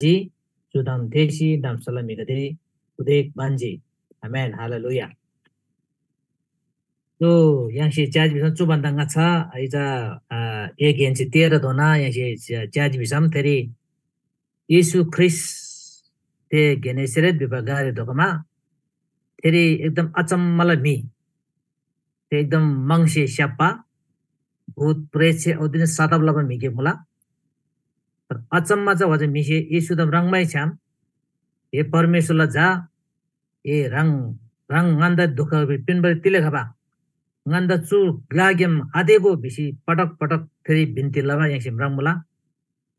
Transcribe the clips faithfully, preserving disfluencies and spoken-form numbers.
जी, चु ताम थेःसी धम्‍साला म्‍हिगदे उदेक म्‍हन्‍जी। आमेन, हालेलुया। तो य्‍हाङसे च्‍याजी भिसम चु भन्‍दा ङाच्‍छा इजा, अ, एक गेन्‍सी तेह्रधोना य्‍हाङसे च्‍या-, च्‍याजी भिसम थेरी येशू ख्रीष्‍ट थे गेनेसरेत भिबा ग्‍लारी धोखमा थेरी एकदम अचम्‍मला म्‍हि, थे एकदम म्‍हङसे स्‍याप्‍बा, भूत प्रेतसे औदिन सताब लबा म्‍हि गिक मुला। तर अचम्‍मा चा वजा म्‍हिसे येशूदा म्राङ्मैछ्‌याम, "हे परमेश्‍वरला झा, ए ह्राङ ह्राङ ङन्‍दा दुख पिन्‍बारी तिले खबा? ङन्‍दा चु ग्‍लाग्‍याम आतेःगो" भिसी पटक पटक थेरी बिन्‍ती लबा य्‍हाङसे म्राङ्मुला।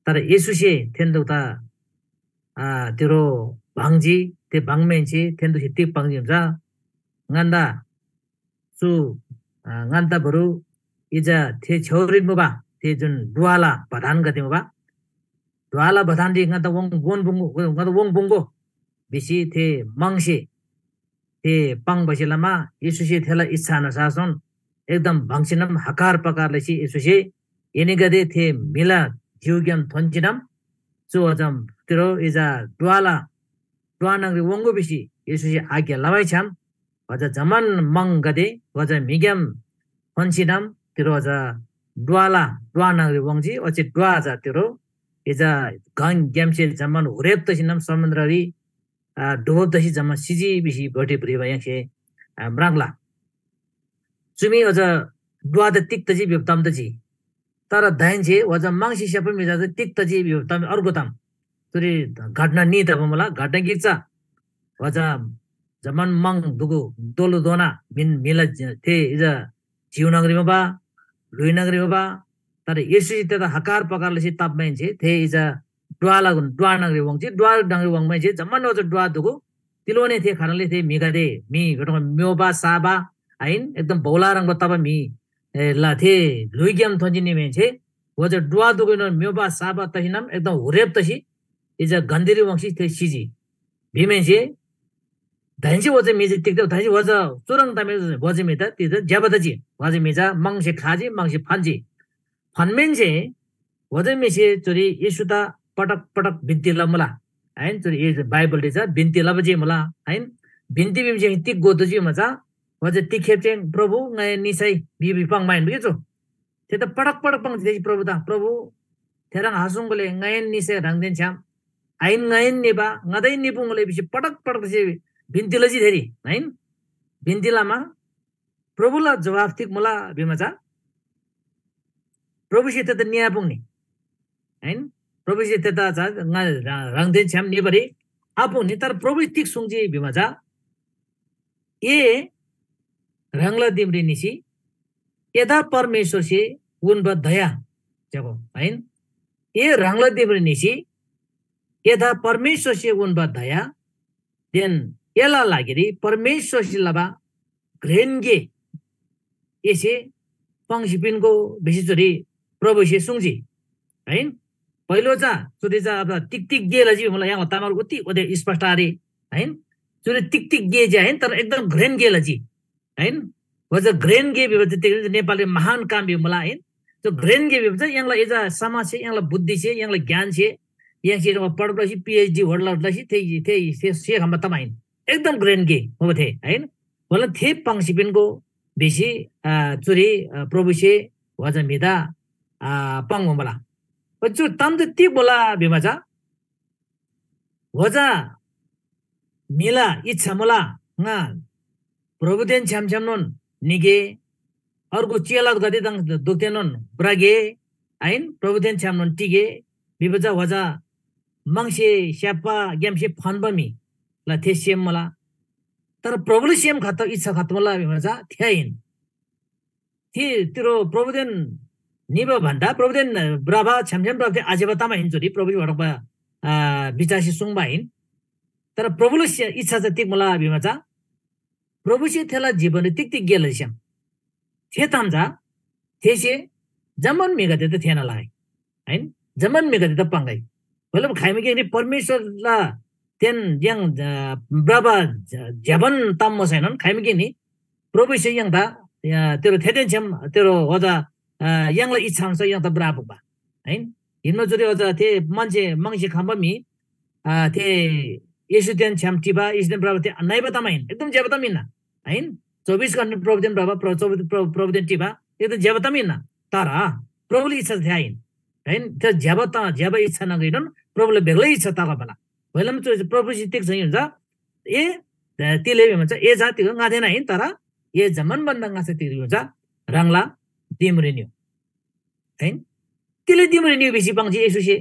तर येशूसे थेन्‍दुदा, आ, तिरो भङ्‍जी, थे भङ्‍माहेन्‍से थेन्‍दुसे तिग पाङ्जी भिम चा, ङन्‍दा चु, आ, ङन्‍दा बरु इजा थे छ्‌योरीन मुबा, थे जुन ढ्वाला बथानगदे मुबा, ढ्वाला बथानरी ङन्‍दा वङ गोन बुङ्गो, ङन्‍दा वङ बुङ्गो भिसी थे म्‍हङसे थे पाङ्बासे लमा येशूसे थेला इच्छा अनुसारसोन एकदम भङ्‍सीनम हकार पकार लसी येशूसे एनीगदे थे म्‍हिला जिउग्‍याम थोन्‍जीनम चु अझम तिरो इजा ढ्वाला ढ्वा न्‍हङरी वङ्‍गो भिसी येशूसे आज्ञा लमैछ्‌याम वजा जम्‍मान म्‍हङगदे वजा म्‍हिग्‍याम थोन्‍सीनम तिरो वजा ढ्वाला ढ्वा न्‍हङरी वङ्‌जी। ओच्‍छे ढ्वा चा तिरो इजा गङग्‍यामसे जम्‍मान हुरेब तसीनम समुन्‍द्ररी आ, डुबब तसी जम्‍मा सिजी भिसी बढी भ्रिबा य्‍हाङसे, आ, म्राङ्ला। चुमी अझ ढ्वादा तिग तजी भिबा ताम तजी। तर दाहेन्‍से वजा म्‍हङसे स्‍याप्‍बा म्‍हि चा तिग तजी भिबा ताम अर्गु ताम। चुरी घटना न्‍ही तबा मुला, घटना गिक चा वजा जम्‍मान म्‍हङ दुगु दोलोदोना मिन म्‍हिला ज-, थे इजा जिउ न्‍हङरी मुबा, ल्‍हुइ न्‍हङरी मुबा। तर येशूसे थेदा हकार पकार लसी ताप्‍माहेन्‍से थे इजा ढ्वाला ढ्वा न्‍हङरी वाङ्‌जी। ढ्वा न्‍हङरी वाङ्‌माहेन्‍से जम्‍मान ओजा ढ्वा दुगु तिलोने थे खनले थे म्‍हिगदे, म्‍हि ह्रङ्‌बा म्‍योबा साबा आहिन, एकदम बौला ह्रङ्‌बा तबा म्‍हि, ए, ला थे ल्‍हुइग्‍याम थोन्‍जी निमाहेन्‍से ओजा ढ्वा दुगुएनोन म्‍योबा साबा तसीनम एकदम हुरेब तसी इजा गन्‍धीरी वाङ्सी थे सिजी। भिमाहेन्‍से दाहेन्‍से ओजा म्‍हि जे तिग्‍दा, दाहेन्‍से ओजा चुह्रङ् तमे ओजा म्‍हि त तिग्‍दा ज्‍यबा तजी। ओजा म्‍हि चा म्‍हङसे ख्‍लाजी, म्‍हङसे फान्‍जी। फान्‍माहेन्‍से ओजा म्‍हिसे चुरी येशूदा पटक पटक बिन्‍ती लमुला। आहिन, चुरी ये बाइबलरी चा बिन्‍ती लबा जे मुला। आहिन, बिन्‍ती भिमसे तिग गोदुजी मा चा ओजा तिखेब चाहिँ, "प्रभु, ङाइ निसै" बि बि पाङ्‌माहेन्‍बो के चु। थेदा पटक पटक पाङ्जी थेसी प्रभुदा, "प्रभु, थेह्रङ् आसुङ्‌गोले ङाइएन निसे ह्राङदेन छ्‌याम आहिन, ङाइएन निबा, ङादै निपुङ्‌गोले" भिसी पटक पटक थेसे बिन्‍ती लजी थेरी, आहिन? बिन्‍ती लमा प्रभुला जवाफ तिग मुला भिमा चा प्रभुसे थेदा निआपुङ्‌नी, आहिन? प्रभुसे थेदा चा ङा ह्रा-, ह्राङदेन छ्‌याम निबारी आपुङ्‌नी, तर प्रभुसे तिग सुङ्जी भिमा चा ए ह्राङला दिमरी निसी एदा परमेश्‍वरसे उन्‍बा दया च्‍यागो, आहिन? ए ह्राङला दिमरी निसी एदा परमेश्‍वरसे उन्‍बा दया देन एला लागिरी परमेश्‍वरसे लबा घ्रेन गे एसे पाङ्सी पिन्‍गो भिसी चुरी प्रभुसे सुङ्जी। आहिन? पहिलो चा चुरी चा अब तिग तिग गे लजी भिमुला य्‍हाङला तामार उति ओदे स्पष्ट आरे। आहिन? चुरी तिग तिग गे जे आहिन, तर एकदम घ्रेन गे लजी। आहिन? ओजा घ्रेन गे भिबा चाहिँ तिग नेपालले महान काम भिमुला आहिन? त्यो घ्रेन गे भिबा चाहिँ य्‍हाङला एजा समाजसे, य्‍हाङला बुद्धिसे, य्‍हाङला ज्ञानसे, य्‍हाङसे एमा पढब लसी, पिएचडी होल्डर लसी, थे, थे, थे से खम्बा तम आहिन। एकदम घ्रेन गे मुबा थे, आहिन? ओला थे पाङ्सी पिन्‍गो भिसी, आ, चुरी, आ, प्रभुसे ओजा म्‍हिदा, आ, पाङ्‌मुबा मुला। चु ताम चाहिँ तिग मुला भिमा चा ओजा म्‍हिला इच्‍छा मुला, ङा प्रभुदेन छ्‌याम छ्‌यामनोन निगे, अर्गु चेलागदेदङ दुगदेनोन भ्रगे, आहिन? प्रभुदेन छ्‌यामनोन टिगे भिबा चा ओजा म्‍हङसे स्‍याप्‍बाग्‍यामसे फन्‍बा म्‍हिला थे सेम मुला। तर प्रभुला सेम खत्तम, इच्‍छा खत्तम मुला भिमा चा थे आहिन। थे तिरो प्रभुदेन निबा भन्‍दा प्रभुदेन भ्रबा छ्‌याम छ्‌याम भ्रबा थे आज्‍यबा ताम आहिन चुरी प्रभुसे भडकबा, आ, विचारसे सुङ्बा आहिन। तर प्रभुला से-, इच्छा चा तिग मुला भिमा चा प्रभुसे थेला जीवनरी तिग तिग गे लजी स्‍याम। थे ताम चा थेसे जम्‍मान म्‍हिगदेदा थेःना लगै। आहिन? जम्‍मान म्‍हिगदेदा पाङ्‌गै। मतलब खाइमा गिकरी परमेश्‍वरला तेन य्‍हाङ, अ, भ्रबा ज-, ज्‍यबान ताम मुसैनोन खाइमा गिकनी प्रभुसे य्‍हाङदा, अ, तेरो थेदेन छ्‌याम तेरो ओजा, अ, य्‍हाङला इच्छा अनुसार य्‍हाङदा भ्रपुङ्बा। आहिन? हिन्‍ना चुरी ओजा थे मान्छे म्‍हङसे खम्‍बा म्‍हि थे येशूदेन छ्‌याम टिबा, येशूदेन भ्रबा थे नइबा ताम आहिन, एकदम ज्‍यबा ताम हिन्‍ना, आहिन? चौबिस घण्‍टा प्रभुदेन भ्रबा, प्र-, चौबिस प्र-, प्रभुदेन टिबा एकदम ज्‍यबा ताम हिन्‍ना। तर प्रभुला इच्छा थे आहिन, आहिन? थे ज्‍यबा त ज्‍यबा इच्छा नगैनोन प्रभुला बेग्लै इच्छा तला भला। व्‍हाइलम चु प्रभुसे तिग चाहिँ हुन्छ, ए, तिले भन्छ, ए जा तिग ङादेन आहिन, तर ए जम्‍मान भन्‍दा ङाच्‍छा तिग हुन्छ, ह्राङला दिमरी निउ। है? तिले दिमरी निउ भिसी पाङ्जी येशूसे।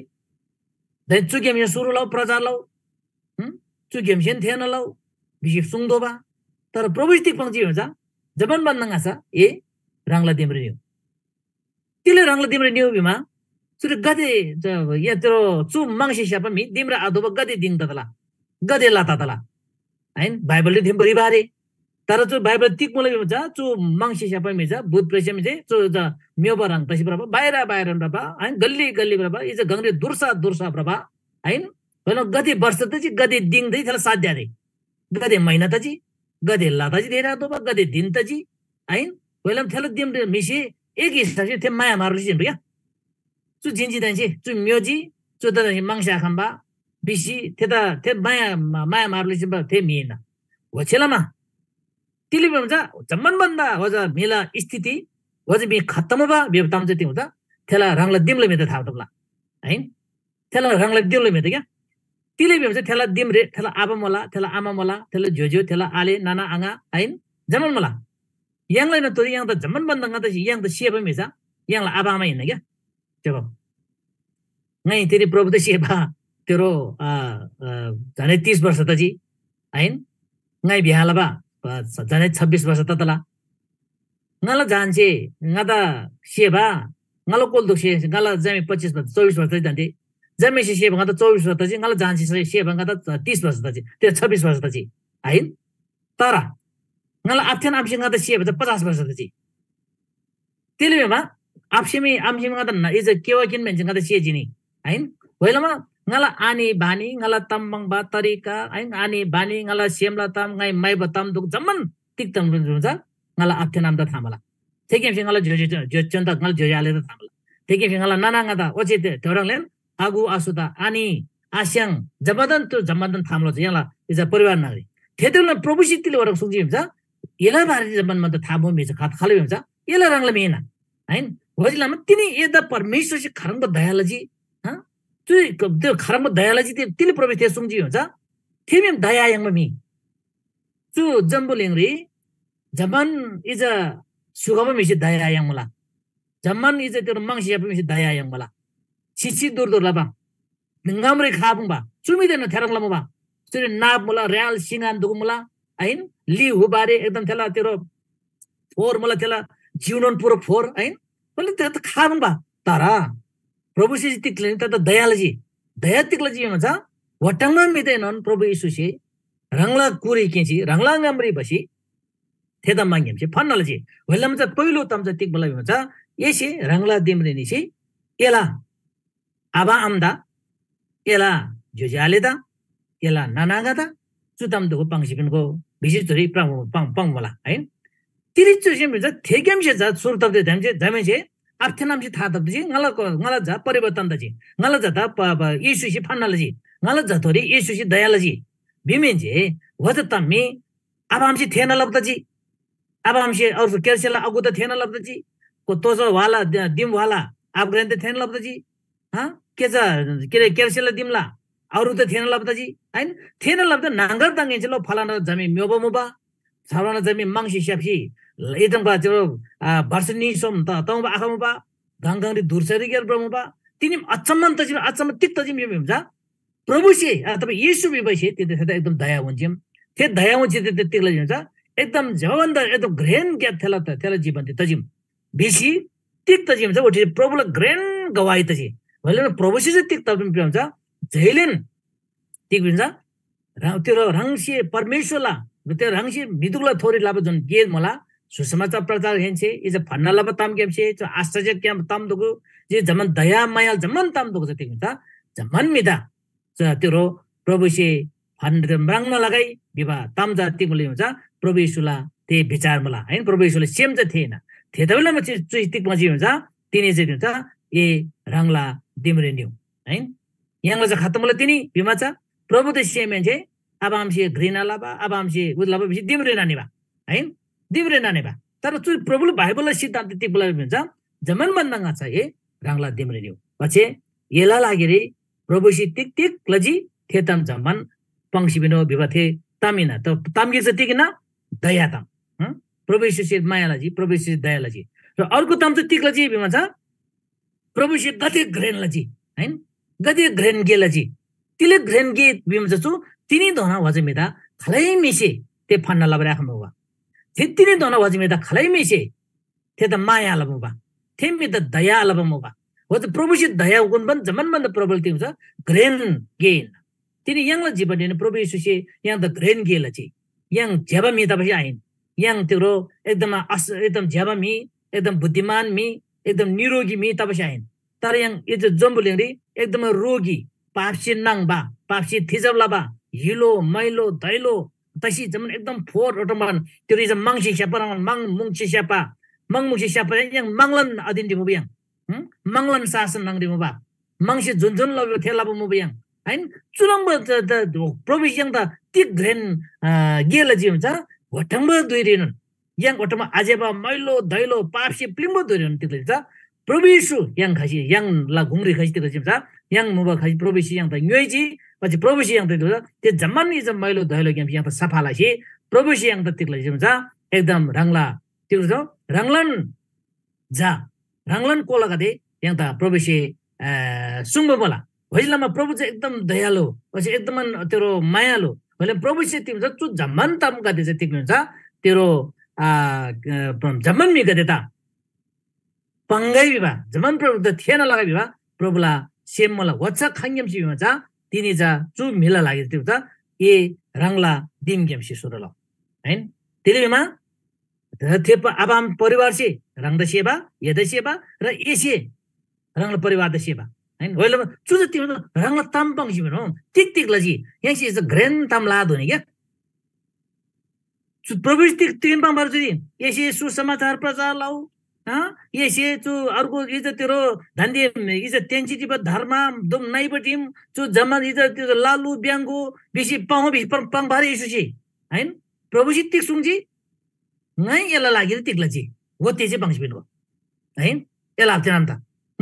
दाइ चु गेमसे सुरु लउ, प्रचार लउ। हुँ? चु गेमसेन थेःना लउ भिसी सुङ्तोःबा। तर प्रभुसे तिग पाङ्जी भन्छ, जम्‍मान भन्‍दा ङाच्‍छा ए ह्राङला दिमरी निउ। तिले ह्राङला दिमरी निउ भिमा, चुरी गाते, ज-, या तेरो चु म्‍हङसे स्‍याप्‍बा म्‍हि दिमरी आतोःबा गाते दिङ ततला, गाते ला ततला। आहिन? बाइबलरी थिम भ्रिबा आरे। तर चु बाइबल तिग मुला भिमा चा, चु म्‍हङसे स्‍याप्‍बा म्‍हि चा, भूत प्रेतसे म्‍हि चा, चु चा म्‍योबा ह्रङ् तसी भ्रबा, बाहिर बाहिर भ्रबा, आहिन? गल्‍ली गल्‍ली भ्रबा, इजा गङरी दुर्सा दुर्सा भ्रबा, आहिन? भएन गाते वर्ष तजी, गाते दिङ तजी, थेला साध्य आरे। गाते महिना तजी, गाते ला तजी, थेरी आतोःबा, गाते दिन तजी, आहिन? व्‍हाइलम थेला दिम म्‍हिसे एक हिसाबसे थे माया मारले जिन्‍बा क्या। चु जिन्‍जी दान्‍से, चु म्‍योजी, चु त म्‍हङसे आखम्‍बा भिसी थेदा, थे माया, माया मारले जिन्‍बा थे म्‍हि हिन्‍ना। ओच्‍छे लमा तिले भिमा चा जम्‍मान भन्‍दा ओजा म्‍हिला स्थिति, ओजा म्‍हि खत्तम मुबा भिबा ताम चाहिँ तिग हुन्छ, थेला ह्राङला दिमला म्‍हिदा था तला। आहिन? थेला ह्राङला दिमला म्‍हिदा क्या। तिले भिमा चा थेला दिमरी थेला आबा मुला, थेला आमा मुला, थेला ज्‍योज्‍यो, थेला आले, नाना, आङा, आहिन? जम्‍मान मुला। य्‍हाङला हिन्‍ना तोरी य्‍हाङ त जम्‍मान भन्‍दा ङादा य्‍हाङ त सेबा म्‍हि चा य्‍हाङला आबा आमा हिन्‍ना क्या। जवाब। ङाइ तिनी प्रभुदा सेबा तेरो, अ, अ, झन्डै तीस वर्ष तजी, आहिन? ङाइ बिहा लबा, अ, झन्डै छब्बिस वर्ष ततला। ङाला झान्‍से ङादा सेबा, ङाला कोल्‍दोसे ङाला जम्‍मे पच्चिस वर्ष, चौबिस वर्ष तजी दान्‍दे। जम्‍मेसे सेबा ङादा चौबिस वर्ष तजी, ङाला झान्‍से सेबा ङादा तीस वर्ष तजी, ते छब्बिस वर्ष तजी, आहिन? तर ङाला आबादेन आमासे ङादा सेबा चा पचास वर्ष तजी। तिले भिमा आबासे मी आमासे मी ङादा इजा केवा किन म्‍हन्‍से ङादा सेजी नि, आहिन? व्‍हाइलमा ङाला आनी बानी, ङाला ताम पाङ्बा तरिका, आहिन? आनी बानी, ङाला सेमला ताम, ङाइ म्‍हाइबा ताम दुगु जम्‍मान तिग ताम चा ङाला आबादेन आमादा था मुला। थेग्‍यामसे ङाला ज्‍योज्‍यो, ज्‍योज्‍यो च्‍योन्‍दा, ङाला ज्‍योज्‍यो आलेदा था मुला। थेग्‍यामसे ङाला नाना ङादा ओच्‍छे थे-, थेह्रङ्‌लेन आगु आसुदा आनी आस्‍याङ जम्‍मादान त्यो जम्‍मादान था मुला य्‍हाङला इजा परिवार न्‍हङरी। थेतोःला प्रभुसे तिले वरक सुङ्जी भिम चा, एला बारेरी जम्‍मान मन्‍त था मुबा म्‍हि चा खात खाले भिम चा, एला ह्राङला म्‍हि हिन्‍ना। आहिन? ओजिलामा तिनी एदा परमेश्‍वरसे खाह्रङ्बा दया लजी, हँ? त्यो, त्यो खाह्रङ्बा दया लजी, त्यो तिले प्रभुसे थे सुङ्जी भिम चा, थे भिम दया याङ्बा म्‍हि। चु जम्‍बुलिङरी जम्‍मान इजा स्‍युगबा म्‍हिसे दया याङ्मुला। जम्‍मान इजा त्यो म्‍हङसे याबा म्‍हिसे दया याङ्मुला। सिसी दुर दुर लबा। ङामरी खापुङ्बा। चुमीदेन थेह्रङ् लमुबा। चुरी नाप मुला, र्‍याल सिङान दुगु मुला, आहिन? ली हुबारे एकदम थेला तेरो फोर मुला, थेला जिउनोन पुरो फोर, आहिन? बल्‍ले ते त खापुङ्बा। तर प्रभुसे तिग लनी, तर दया लजी। दया तिग लजी भिमा चा, वट्टङ्मा म्‍हिदेनोन प्रभु येशूसे ह्राङला कुरी किन्‍सी, ह्राङला ङामरी भसी, थेदा माङग्‍यामसे फन्‍ना लजी। व्‍हाइलम चा पहिलो ताम चा तिग मुला भिमा चा, एसे ह्राङला दिमरी निसी एला आबा आमादा, एला ज्‍योज्‍यो आलेदा, एला नाना आङादा चु ताम दुगु पाङ्सी पिन्‍गो भिसी चुरी पाङ्-, पाङ्-, पाङ्मुला, है। तिरी चुसे म्‍हि चा थेग्‍यामसे चा सुरु तप्‍दे धम्‍से जमाहेन्‍से आबादेन आमासे था तप्‍दे ङाला, ङाला झा परिवर्तन तजी। ङाला झादा प-, प-, येशूसे फन्‍ना लजी। ङाला झाथोरी येशूसे दया लजी। भिमहेन्‍से वजा ताम मी आबा आमासे थेःना लबा तजी। आबा आमासे अर्गु क्‍यारसेला अगुदा थेःना लबा तजी। को तोजा व्‍हाला, द-, दिम व्‍हाला, आबाग्‍रेन्‍दा थेःना लबा तजी। हाँ? के चा, के अरे, क्‍यारसेला दिमला अरूदा थेःना लबा तजी। आइन? थेःना लबा त न्‍हङगर ताङ्‌हेन्‍से लो फलाना जमी म्‍योबा मुबा, फलाना जमी म्‍हङसे स्‍याप्‍सी, इदङबा चेरो, आ, वर्ष न्‍ही सोम त तङबा आखा मुबा, गङगङरी धुर्सारी गेल ब्र मुबा। तिनीम अचम्‍मन तजी, अचम्‍म तिग तजी म्‍योबा मुबा। प्रभुसे अथवा येशू भिबासे तिते थेदा एकदम दया हुन्‍जीम। थे दया हुन्‍जी तिते तिग लजी भिम चा एकदम जबन्दा एकदम घ्रेन ग्‍यात थेला त-, थेला जीवन ति तजीम। भिसी तिग तजीम चा उठी प्रभुला घ्रेन गवाही तजी। भले प्रभुसे चाहिँ तिग तजीम भिम चा जैलेन तिग भिम चा ह्राङ-, त्यो ह्राङसे परमेश्‍वरला, त्यो ह्राङसे म्‍हिदुगला थोरी लबा जुन गे मुला, सुसमाचार प्रचार हेन्‍से, इजा फन्‍ना लबा ताम ग्‍यामसे, जो आश्चर्य क्‍याम ताम दुगु, जे जम्‍मान दया मायाल जम्‍मान ताम दुगु चा तिग भिम चा जम्‍मान म्‍हिदा च-, तिरो प्रभुसे फन-, म्राङ्ना लगै भिबा ताम चा तिग मुला भिम चा प्रभु येशूला ते विचार मुला, हैन? प्रभु येशूला सेम चा थे हिन्‍ना। थेतबासेलमा चु-, चुइ तिग मुला भिम चा तिनी चाहिँ भिम चा ए ह्राङला दिमरी निउ, हैन? य्‍हाङला चा खत्तम मुला तिनी भिमा चा प्रभुदा सेमहेन्‍से अब आमसे घृणा लबा, अब आमसे उ लबा भिसी दिमरी नानिबा, है, दिमरी नानिबा। तर चु प्रभुले बाइबलला सिद्धान्त तिग बोला भिन्छ, जम्‍मान भन्दा ङाच्‍छा ए ह्राङला दिमरी निउ। ओच्‍छे एला लागिरी प्रभुसे तिग तिग लजी, थे ताम जम्‍मान पाङ्सी पिन्‍नो भिबा थे ताम हिन्‍ना। त ताम गिक चा तिग हिन्‍ना? दया ताम। हँ? प्रभु येशूसे माया लजी, प्रभु येशूसे दया लजी। र अर्को ताम चाहिँ तिग लजी भिमा चा प्रभुसे गाते घ्रेन लजी, हैन? गाते घ्रेन गे लजी। तिले घ्रेन गे भिमा चा चु तिनीधोना वजा म्‍हिदा खालै म्‍हिसे ते फन्‍ना लबारी आखम्‍बा मुबा। थे तिनीधोना वजा म्‍हिदा खालै म्‍हिसे थेदा माया लबा मुबा। थे म्‍हिदा दया लबा मुबा। वजा प्रभुसे दया उन्‍बान जम्‍मान भन्‍दा प्रबल तिग चा घ्रेन गे हिन्‍ना। तिनी य्‍हाङला जीवनरी प्रभु येशूसे य्‍हाङदा घ्रेन गे लजी। य्‍हाङ ज्‍यबा म्‍हि तबासे आहिन। य्‍हाङ तिरो एकदम अस-, एकदम ज्‍यबा म्‍हि, एकदम बुद्धिमान म्‍हि, एकदम निरोगी म्‍हि तबासे आहिन। तर य्‍हाङ इज जम्‍बुलिङरी एकदम रोगी, पापसे नाङ्बा, पापसे थिजब लबा, हिलो, मैलो, दैलो तसी जम्‍मान एकदम फोहोर ओटोमन तिरो इज माङसे स्‍याप्‍बा ह्रङ्‌बान माङ मुङसे स्‍याप्‍बा, माङ मुङसे स्‍याप्‍बा य्‍हाङ माङलान अधीन टिमुबा य्‍हाङ। हँ? माङलान शासन न्‍हङरी मुबा। माङसे जुन जुन लबा थे लबा मुबा य्‍हाङ। हैन? चुह्रङ्बा त, त, प्रभु य्‍हाङदा तिग घ्रेन, अ, गे लजी हुन्छ? घोटङ्बा धुइरीनोन। य्‍हाङ घोटमा आज्‍यबा मैलो दैलो पापसे प्‍लिङ्बा धुइरीनोन तिग लजी हुन्छ? प्रभु येशू य्‍हाङ खसी, य्‍हाङला गुङरी खसी तिग लजी हुन्छ? य्‍हाङ मुबा खसी प्रभु येशू य्‍हाङदा ङ्‌योइजी, पछि प्रभु येशू य्‍हाङदा तिग लजी, ते जम्‍मान इज मैलो दैलोग्‍याम य्‍हाङदा सफा लसी, प्रभु येशू य्‍हाङदा तिग लजी हुन्छ? एकदम ह्राङला, तिग लजी, ह्राङलान झा ह्राङलान कोलागदे य्‍हाङदा प्रभुसे, अ, सुङ्बा मुला। होइलमा प्रभु चाहिँ एकदम दयालु, ओसे एकदम तेरो मायालु। होइलम प्रभुसे तिम छ चु जम्‍मान तामगदे चाहिँ तिम छ तेरो, अ, अ, जम्‍मान म्‍हिगदे ता पाङ्‌गै भिबा, जम्‍मान प्रभु त थेःना लगा भिबा प्रभुला सेम मुला। वच्‍छा खङ्‌ग्‍यामसे भिमा चा तिनी चा चु म्‍हिला लागिरी तिम चा ए ह्राङला दिमग्‍यामसे सुरु लउ। हैन? तिले भिमा र थे प-, आबाम परिवारसे ह्राङदा सेबा, एदा सेबा, र एसे ह्राङला परिवारदा सेबा। हैन? होइलमा चु जति ह्राङला ताम पाङ्सी भिनु, तिग तिग लजी, य्‍हाङसे यस घ्रेन ताम लादोनी क्या। चु प्रभुसे तिग तिगिन पाङ्बार जुदी, एसे सुसमाचार प्रचार लउ, हँ? एसे चु अर्को इज तिरो धन्‍दे इज तेन्‍सी टिबा धर्म दुम नइबा टिम, चु जम्‍मा इज तिरो लालु ब्‍याङ्गो भिसी पाउ भिसी पाङ्बार येशूसे। हैन? प्रभुसे तिग सुङ्जी? ङाइ एला लागिरी तिग लजी, ओते जे पाङ्सी पिन्‍गो। है? एला आब्‍तेनान त।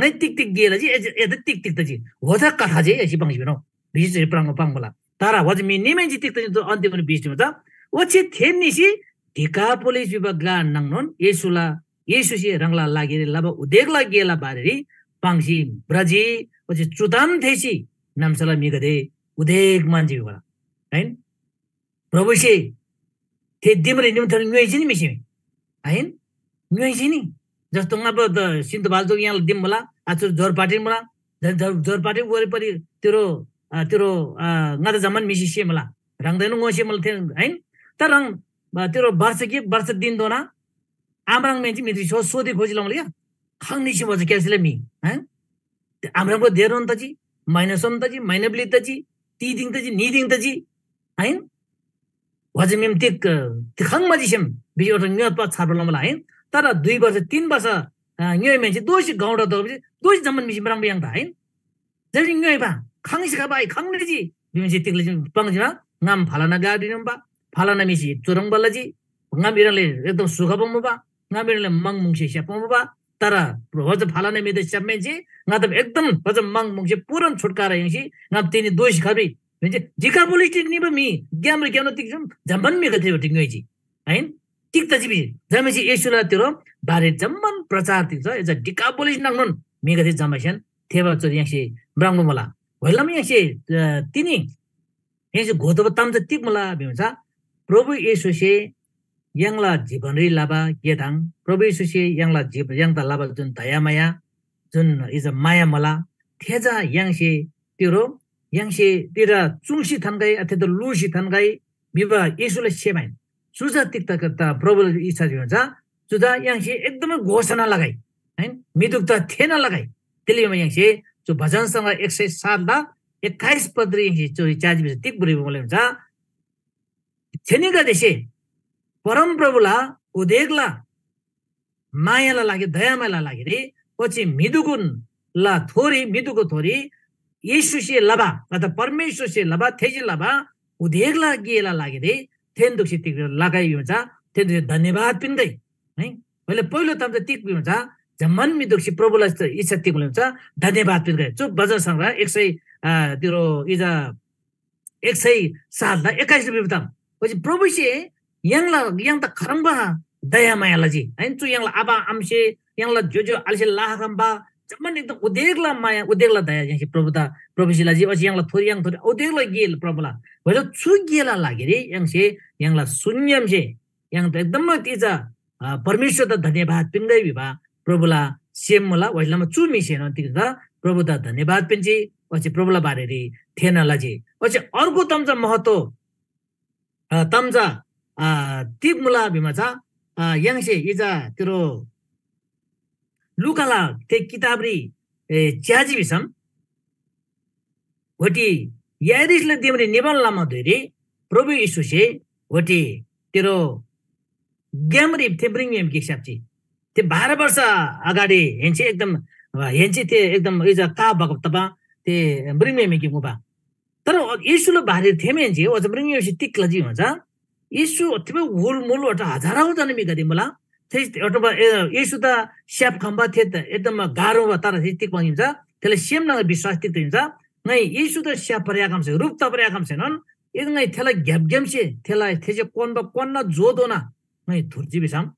ङाइ तिग तिग गे लजी, एदा तिग तिग तजी। ओथा कथा जे एसे पाङ्सी पिन्‍गो। भिसी जे प्राङ्गो पाङ्बला। तर वज मी निमेन्‍जी तिग तजी तो अन्तिमरी भिसी त। ओच्‍छे थेन्‍नीसे डिकापोलिस भिबा ग्‍ला नाङनोन येशूला, येशूसे ह्राङला लागिरी लबा उदेकला गेला बारेरी पाङ्सी भ्रजी, ओच्‍छे चुताम थेःसी नाम्‍साला म्‍हिगदे उदेक म्‍हन्‍जी भिबा। हैन? प्रभुसे थे दिमरी निमथर ङ्‌योइजी नि म्‍हिसे। आहिन? ङ्‌योइजी नि। जस्तो ङाबा त सिन्‍धु बाल चोक यहाँला दिम मुला, आचुर जोर पाटिन मुला, झन् जोर, जोर पाटिन वरिपरि तिरो, अ, तिरो, अ, ङादा जम्‍मान म्‍हिसे से मुला। ह्राङदाएनोन ङोसे मुला थे, आहिन? तर ह्राङ, अ, तिरो वर्ष कि वर्ष दिनधोना आम्राङ म्‍हेन्‍से म्‍हिथी सो-, सोधी खोजी लमुला क्या? खङ निसी भन्छ क्यासिला म्‍हि, हँ? आम्राङको धेरनोन तजी, माइनसोन तजी, माइनब्‍ली तजी, तीदिङ तजी, नीदिङ तजी, आहिन? वजमीम तिग, तिखङ मजिसेम भिसी एउटा ङ्योत पा छार्बा लमला, आहिन? तर दुई वर्ष, तीन वर्ष, अ, ङ्योइ म्‍हेन्‍से दोषी गाउँडा दो भिसी दोषी जम्‍मान म्‍हिसे म्राङ्बा याङ्ता, आहिन? जैसे ङ्योइबा, खङसी खबा, आइ खङ निजी, भिमसे तिग लजी, पाङ्जीमा, ङाम फलाना गाडी नम्बा, फलाना म्‍हिसे चुरङ्बा लजी, ङाम इरले एकदम सुखबा मुबा, ङाम इरले मङ मुङसे स्‍याप्‍बा मुबा, तर होज फलाना म्‍हिदा स्‍याप्‍मेन्‍से ङादम एकदम होज मङ मुङसे पूरन छुटकारा याङ्सी ङाम तिनी दोषी खबी। भिन्‍जी, डिकापोलिस निबा म्‍हि ग्‍यामरी ग्‍यामना तिग जम्‍मान म्‍हिगदे ङ्‌योइजी। आहिन? तिग तजी भिजी, जमासे येशूला तिरो बारे जम्‍मान प्रचार तिग छ, एजा डिकापोलिस नाङनोन म्‍हिगदे जमासेन थेबा चुर य्‍हाङसे म्राङ्बा मुला। होइलम य्‍हाङसे, अ, तिनी य्‍हाङसे घोतोःबा ताम चा तिग मुला भिम चा, प्रभु येशूसे य्‍हाङला जीवनरी लबा गे ताङ, प्रभु येशूसे य्‍हाङला जीव-, य्‍हाङदा लबा जुन दयामाया, जुन इजा माया मुला, थे चा य्‍हाङसे तिरो, य्‍हाङसे तिर चुङ्सी थान्‍गै, अथेदा लुसी थान्‍गै भिबा येशूला सेम आहिन। चु चा तिग्‍दा त प्रभुला इच्छा भिमा चा, चु चा य्‍हाङसे एकदमै घोषणा लगै, है, म्‍हिदुकदा थेःना लगै। तेली भिमा य्‍हाङसे चु भजन सङ्ग्रह एक सय सातला एक्काइस पदरी य्‍हाङसे चु च्याजी भिसी तिग भ्रिबा मुला चा, थेनीगदेसे परमप्रभुला उदेकला मायाला लागि, दयामायाला लागिरी, ओच्‍छे म्‍हिदुकुनला थोरी, म्‍हिदुकु थोरी येशूसे लबा अथवा परमेश्‍वरसे लबा, थेसे लबा उदेकला गेला लागिरी थेन्‍दुक्‍सी तिग लगाइ भिमा चा थेन्‍दुक्‍सी धन्‍यवाद पिन्‍गै। है, ओइले पहिलो ताम चा तिग भिमा चा जम्‍मान म्‍हिदुक्‍सी प्रभुला इच्छा तिग भिमा चा धन्‍यवाद पिन्‍गै। चु भजन संग्रह एक सय, आ, तिरो इजा एक सय सातला एक्काइस रुपियाँ ताम। ओच्‍छे प्रभुसे य्‍हाङला, य्‍हाङदा खह्रङ्बा दयामाया लजी। हैन, चु य्‍हाङला आबा आमासे, य्‍हाङला ज्‍योज्‍यो आलेसे लाखम्बा जम्‍मान एकदम उदेकला माया, उदेकला दया य्‍हाङसे प्रभुदा, प्रभुसे लजी। ओच्‍छे य्‍हाङला थोरी, य्‍हाङ थोरी उदेकला गे प्रभुला। ओइला चु गेला लागिरी य्‍हाङसे, य्‍हाङला सुन्‍यामसे य्‍हाङदा एकदमै तिजा, अ, परमेश्‍वरदा धन्‍यवाद पिन्‍गै भिबा प्रभुला सेम मुला। ओइलामा चु म्‍हिसेनोन तिग्‍दा प्रभुदा धन्‍यवाद पिन्‍जी, ओच्‍छे प्रभुला बारेरी थेःना लजी। ओच्‍छे अर्को ताम चा महत्त्व, अ, ताम चा, अ, तिग मुला भिमा चा, अ, य्‍हाङसे इजा तिरो लुकाला थे किताबरी, ए, च्‍याजी भिसम, ओटी याइरसला दिमरी निबान लमा धुइरी प्रभु येशूसे ओटी तिरो ग्‍यामरी थे म्रिङम्‍हेमे गिक स्‍याप्‍जी। थे बाह्र वर्ष अगाडि हेन्‍से एकदम, हेन्‍से थे एकदम इजा का बगब तबा थे म्रिङम्‍हेमे गिक मुबा। तर येशूला बारेरी थेःमाहेन्‍से ओजा म्रिङम्‍हेमेसे तिग लजी भन्छ, येशू ओतेबा हुलमुल ओटा हजारौ जना म्‍हिगदे मुला। थे ओटोबा, ए, येशूदा स्‍याप खम्‍बा थे एकदम गाह्रो मुबा, तर थे तिग पाङ्जी भन्छ, थेला सेम न्‍हङरी विश्‍वास तिग तजी भन्छ, ङाइ येशूदा स्‍याप्‍बारी आखम्‍से, ह्रुप तबारी आखम्‍सेनोन, यदि ङाइ थेला ग्‍यापग्‍यामसे, थेला, थेसे क्‍वान्‍बा क्‍वान्‍ना जोधोना ङाइ थुर्जी भिसम,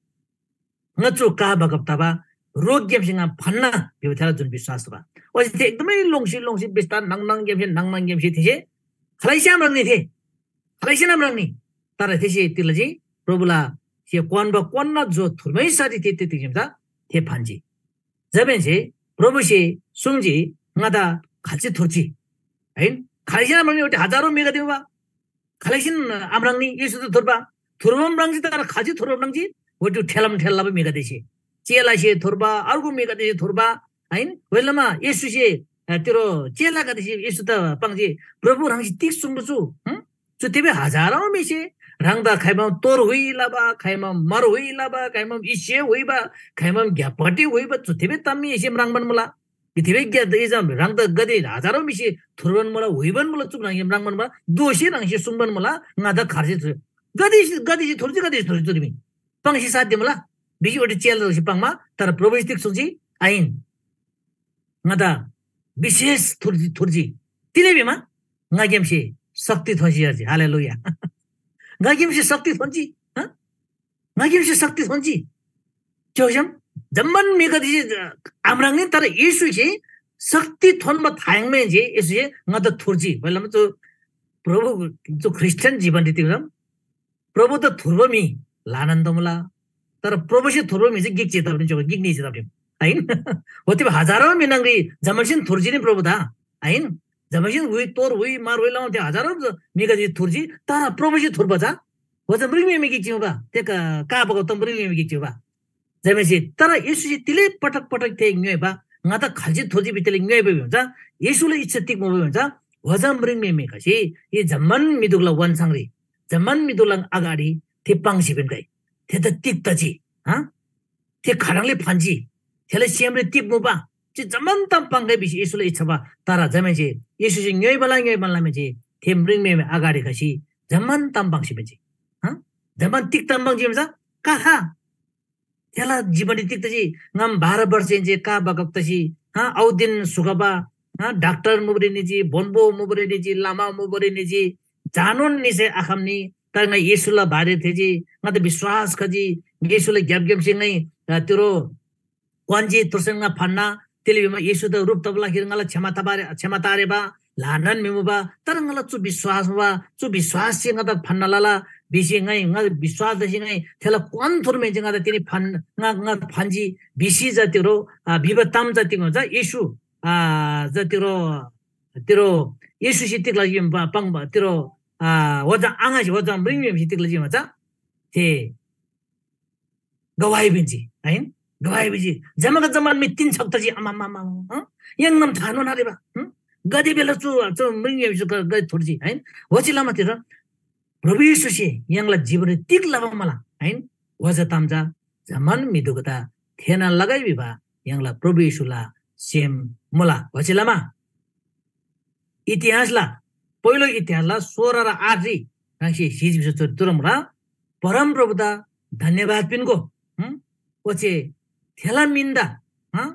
ङा चु का बगब तबा रोगग्‍यामसे ङा फान्‍ना भिबा थेला जुन विश्‍वास तबा। ओच्‍छे थे एकदमै लोङ्सी लोङ्सी बिस्तार नाङ नाङग्‍यामसे, नाङ नाङग्‍यामसे थेसे खालैसे आम्राङ्नी थे। खालैसेन आम्राङ्नी। तर थेसे तिग लजी, प्रभुला थे क्‍वान्‍बा क्‍वान्‍ना जो थुर्मैसाठी थे, थे तिग्‍याम चा थे फान्‍जी। जमाहेन्‍से प्रभुसे सुङ्जी, ङादा खाल्‍से थुर्जी? हैन? खालैसेन आम्राङ्नी, ओटे हजारौ म्‍हिगदे मुबा। खालैसेन आम्राङ्नी येशूदा थुर्बा। थुर्बा म्राङ्जी, तर खाल्‍से थुर्बा म्राङ्जी? ओटे ठेलम ठेल लबा म्‍हिगदेसे। चेलासे थुर्बा, अर्गु म्‍हिगदेसे थुर्बा, हैन? ओइलामा येशूसे, अ, तिरो चेलागदेसे येशूदा पाङ्जी, "प्रभु, ह्राङसे तिग सुङ्बा चु? हँ? चु तिबे हजारौ म्‍हिसे ह्राङदा खाइमाम तोर हुइ लबा, खाइमाम मर हुइ लबा, खाइमाम इसे हुइबा, खाइमाम ग्‍यापटी हुइबा, चु तिबे ताम म्‍हिसे म्राङ्बान मुला। इतिबे ग्‍या इजम ह्राङदा गदे हजारौ म्‍हिसे थुर्बान मुला, हुइबान मुला, चु ह्राङसे म्राङ्बान मुला, दोःसी ह्राङसे सुङ्बान मुला, ङादा खार्सी थुर। गदेसे, गदेसे थुर्जी, गदेसे थुर्जी चुरी म्‍हि। पाङ्सी साध्य मुला।" भिसी ओटे चेलासे पाङ्मा, तर प्रभुसे तिग सुङ्जी? आहिन। ङादा विशेष थुर्जी, थुर्जी। तिले भिमा ङाग्‍यामसे शक्ति थोन्‍सी यार्जी। हालेलुया। ङाग्‍यामसे शक्ति थोन्‍जी, हँ? ङाग्‍यामसे शक्ति थोन्‍जी। च्‍याउस्‍याम जम्‍मान म्‍हिगदेसे आम्राङ्नी, तर येशूसे शक्ति थोन्‍बा थायङमाहेन्‍से येशूसे ङादा थुर्जी। ओइलामा चु प्रभु, चु ख्रीष्‍टियन जीवन रीति प्रभुदा थुर्बा म्‍हि ल्‍हानान तमुला। तर प्रभुसे थुर्बा म्‍हि चाहिँ गिक जे तबरीम च्‍योबा, गिक न्‍ही जे तबरीम। आहिन? ओतेबा हजारौ म्‍हि न्‍हङरी जम्‍मासेन थुर्जी नि प्रभुदा। आहिन? जम्‍मासेन हुइ, तोर हुइ, मार हुइ लमा थे हजारौ म्‍हिगदे थुर्जी, तर प्रभुसे थुर्बा चा ओजा म्रिङम्‍हेमे गिक चिमुबा, ते का, का बगब तम म्रिङम्‍हेमे गिक चिमुबा। जमाहेन्‍से तर येशूसे तिले पटक पटक थे ङ्‌योइबा, ङादा खाल्‍से थुर्जी भित्तेले ङ्‌योइबा भिम चा येशूला इच्छा तिग मुबा भिम चा ओजा म्रिङम्‍हेमे खसी ये जम्‍मान म्‍हिदुगला वन्‍साङरी, जम्‍मान म्‍हिदुगला अगाडि थे पाङ्सी पिन्‍गै। थेदा तिग तजी? हँ? थे खाह्रङ्ले फान्‍जी? थेला सेमरी तिग मुबा? चे जम्‍मान ताम पाङ्‌गै भिसी येशूला इच्‍छा बा। तर जमाहेन्‍से येशूसे ङ्‌योइबाला ङ्‌योइबान लमाहेन्‍से थे म्रिङम्‍हेमे अगाडि खसी जम्‍मान ताम पाङ्सी पिन्‍जी। हँ? जम्‍मान तिग ताम पाङ्जी भिम चा? का खा? थेला जीवनरी तिग तजी? ङाम बाह्र वर्षहेन्‍से का बगब तसी, हँ, औदिन सुखबा, हँ, डाक्‍टर मुबारी निजी, बोन्‍बो मुबारी निजी, लमा मुबारी निजी, जानोन निसे आखम्‍नी। तर ङाइ येशूला बारे थेःजी, ङादा विश्‍वास खजी, येशूला ग्‍यापग्‍यामसे ङाइ, अ, तिरो क्‍वान्‍जी, थुर्सेन ङा फान्‍ना, तिले भिमा येशूदा ह्रुप तबा लागिरी ङाला क्षमता बारे, क्षमता आरेबा ल्‍हानान म्‍हि मुबा, तर ङाला चु विश्‍वास मुबा, चु विश्‍वाससे ङादा फान्‍ना लला भिसी ङाइ, ङा विश्‍वास लसी ङाइ थेला क्‍वान थुर्माहेन्‍से ङादा तिनी फान, ङा, ङा फान्‍जी भिसी चा तिरो, अ, भिबा ताम चा तिग चा येशू, अ, चा तिरो, तिरो येशूसे तिग लजी प-, पाङ्बा तिरो, अ, ओजा आङासी ओजा म्रिङम्‍हेमेसे तिग लजी चा थे गवाही पिन्‍जी, आहिन? गवाही पिन्‍जी। जमाका जम्‍मान मी तीन छक तजी, आमामामा, हँ? य्‍हाङनोन थानोन आरेबा, हँ? गदे बेला चु, चु म्रिङम्‍हेमेसे ग-, गदे थोर्जी, आहिन? ओच्‍छे लमा तिर प्रभु येशूसे य्‍हाङला जीवनरी तिग लबा मुला, आहिन? ओजा ताम चा जम्‍मान म्‍हिदुगदा थेःना लगै भिबा य्‍हाङला प्रभु येशूला सेम मुला। ओच्‍छे लमा इतिहासला, पहिलो इतिहासला सोह्र र आठरी ह्राङसे सिजी भिसम चुरी तुरम रा परमप्रभुदा धन्यवाद पिन्‍गो। हुँ? ओच्‍छे थेला मिन्‍दा, हँ?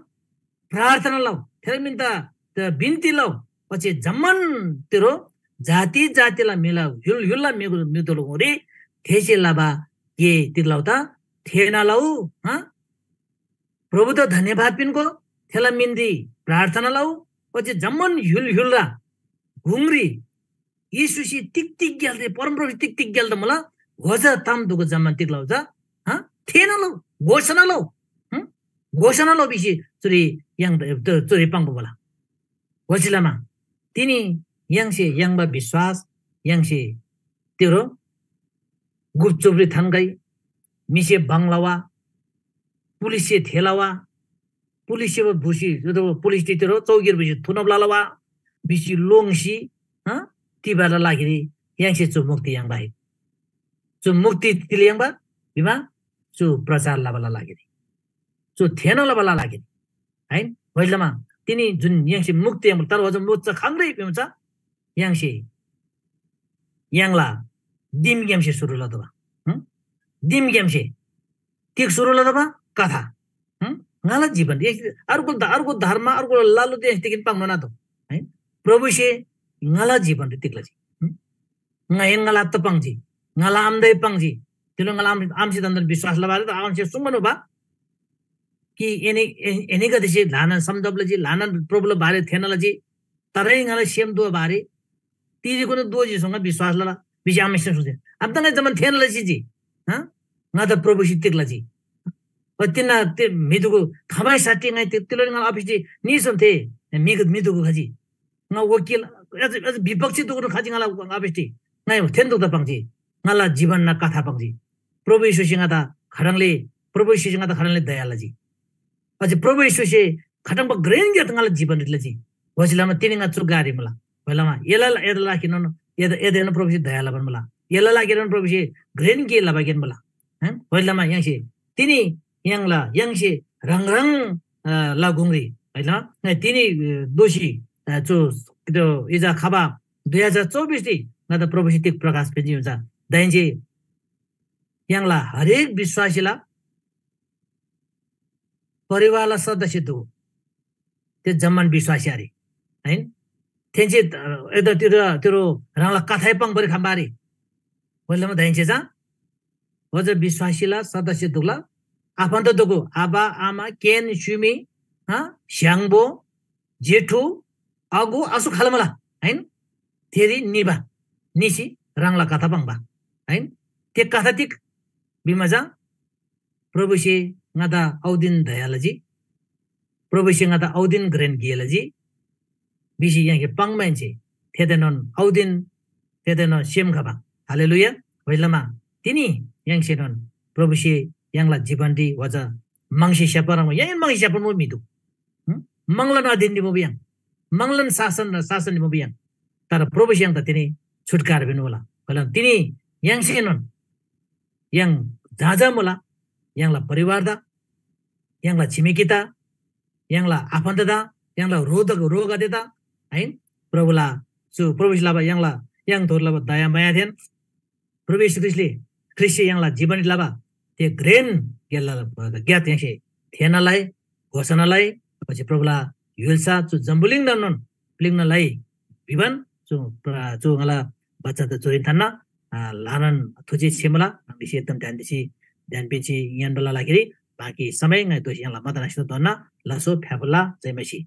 प्रार्थना लउ, थेला मिन्‍दा त बिन्‍ती लउ। ओच्‍छे जम्‍मान तिरो जाति जातिला म्‍हिला य्‍हुल य्‍हुलला म्‍हिगु म्‍हिदोला गुङरी थेसे लबा गे तिग लउ त थेःना लउ, हँ? प्रभुदा धन्‍यवाद पिन्‍गो, थेला मिन्‍दी प्रार्थना लउ, ओच्‍छे जम्‍मान य्‍हुल य्‍हुलला गुङरी येशूसे तिग तिग गेल थे, परमप्रभुसे तिग तिग गेल त मुला, होजा ताम दुगु जम्‍मान तिग लउ जा, हँ? थेःना लउ, घोषणा लउ, हँ? घोषणा लउ भिसी चुरी य्‍हाङ, चुरी पाङ्बा मुला। ओच्‍छे लमा तिनी य्‍हाङसे याङ्बा विश्‍वास य्‍हाङसे तिरो गुपचुपरी थान्‍गै, म्‍हिसे भङ लवा, पुलिससे थे लवा, पुलिससे भुसी, पुलिससे तिरो चौकीर भुसी थुनब ललवा, भिसी लोङ्सी, हँ, तिबाला लागिरी य्‍हाङसे चु मुक्ति याङ्बा है। चु मुक्ति तिले याङ्बा भिमा चु प्रचार लबाला लागिरी, चु थेःना लबाला लागिरी। है, होइलमा तिनी जुन य्‍हाङसे मुक्ति याङ्बा, तर अझ मुच्चा खङ्ग्रै भिमा चा य्‍हाङसे य्‍हाङला दिमग्‍यामसे सुरु लतोःबा। हँ? दिमग्‍यामसे तिग सुरु लतोःबा? कथा। हँ? ङाला जीवन एक अर्को ध-, अर्को धर्म, अर्को लालु देश तिगिन पाङ्नु नातो। है? प्रभुसे ङाला जीवन तिग लजी। हँ? ङाएन ङाला आत्ता पाङ्जी, ङाला आमदै पाङ्जी। तिलो ङाला आम, आमसे धन्‍दन विश्वास लबारे त आमसे सुङ्बा नुबा कि एनी, ए-, एनीगदेसे ल्‍हानान समझब लजी, ल्‍हानान प्रभुला बारे थेःना लजी, तरै ङाला सेम दुवा बारे तिरेकुनु दोजी सोङा विश्वास लला, भिसी आमेसे सुङ्जी। अब त ङाइ जम्‍मान थेःना लजी जी। हँ? ङादा प्रभुसे तिग लजी। तिन्‍ना ते म्‍हिदुगु खबाइ साठी ङाइ ते तिलोरी ङाला अफिसरी निसोन थे म्‍हि, म्‍हिदुगु खजी। ङा वकिल, अझ, अझ विपक्षी दुगुनु खजी ङाला अफिसरी। ङाइ थेन दुग्दा पाङ्जी। ङाला जीवनना कथा पाङ्जी। प्रभु येशूसे ङादा खडङले, प्रभु येशूसे ङादा खडङले दया लजी। अझ प्रभु येशूसे खटङबा घ्रेन गे ङाला जीवन लजी। होइलमा तिनी ङा चु ग्‍लारी मुला। होइलमा एला, एदा लागिनोन, एदा, एदेन प्रभुसे दया लबान मुला। एला लागिनोन प्रभुसे घ्रेन गे लबा गेन मुला। हँ? होइलमा य्‍हाङसे तिनी य्‍हाङला, य्‍हाङसे ह्राङ ह्राङ, अ, ला गुङरी, होइलमा तिनी, अ, दोषी, अ, चु, त्यो इजा खबा दुई हजार चौबिसरी ङादा प्रभुसे तिग प्रकाश पिन्‍जी हुन्छ। दाइन्‍से य्‍हाङला हरेक विश्वासीला परिवारला सदस्य दु। ते जम्‍मान विश्वासी आरे। हैन? थेन्‍से, अ, एदा तिरो, तिरो ह्राङला कथाइ पाङ्‌बारी खम्‍बारी। होइलमा दाइन्‍से चा ओजा विश्वासीला सदस्य दुगला आफन्‍त दुगु आबा, आमा, केन, स्‍युमी, हँ, स्‍य्‍हाङबो, जेठु, आगु, आसु खालमला, हैन? थेरी निबा, निसी ह्राङला कथा पाङ्बा, हैन? ते कथा तिग भिमा चा प्रभुसे ङादा औदिन दया लजी, प्रभुसे ङादा औदिन घ्रेन गे लजी, भिसी य्‍हाङसे पाङ्‌माहेन्‍से थेदाएनोन औदिन, थेदाएनोन सेम खबा। हालेलुया। होइलमा तिनी य्‍हाङसेनोन प्रभुसे य्‍हाङला जीवनरी वजा म्‍हङसे स्‍याप्‍बा ह्रङ्‌बा य्‍हाङएन म्‍हङसे स्‍याप्‍बा मुबा म्‍हि दु। हँ? म्‍हङलान अधीनरी मुबा य्‍हाङ। म्‍हङलान शासन, शासनरी मुबा य्‍हाङ। तर प्रभुसे य्‍हाङदा तिनी छुटकारा पिन्‍मुला। होइलमा तिनी य्‍हाङसेनोन य्‍हाङ झा झा मुला, य्‍हाङला परिवारदा, य्‍हाङला छिमेकीदा, य्‍हाङला आफन्तदा, य्‍हाङला रोग, रोगदेदा, हैन? प्रभुला, चु प्रभुसे लबा य्‍हाङला, य्‍हाङ थोर लबा दयामायादेन प्रभु येशू ख्रीष्‍टले, ख्रीष्‍टसे य्‍हाङला जीवनरी लबा ते घ्रेन गेला ग्‍यात य्‍हाङसे थेःना लइ, घोषणा लइ, ओच्‍छे प्रभुला य्‍हुल्‍सा चु जम्‍बुलिङदानोन प्‍लिङ्ना लइ भिबान चु प्र-, चु ङाला बचनदा चुरीन थान्‍ना, आ, ल्‍हानान थुजी छेमुला, ह्राङनीसे एकदम ध्यान दिसी, ध्यान पिन्‍सी ङ्‌यान्‍बाला लागिरी बाँकी समय ङाइ दोःसी य्‍हाङला मदन आशिष दोन्‍ना लासो फ्‍याफुल्‍ला जय मसीह।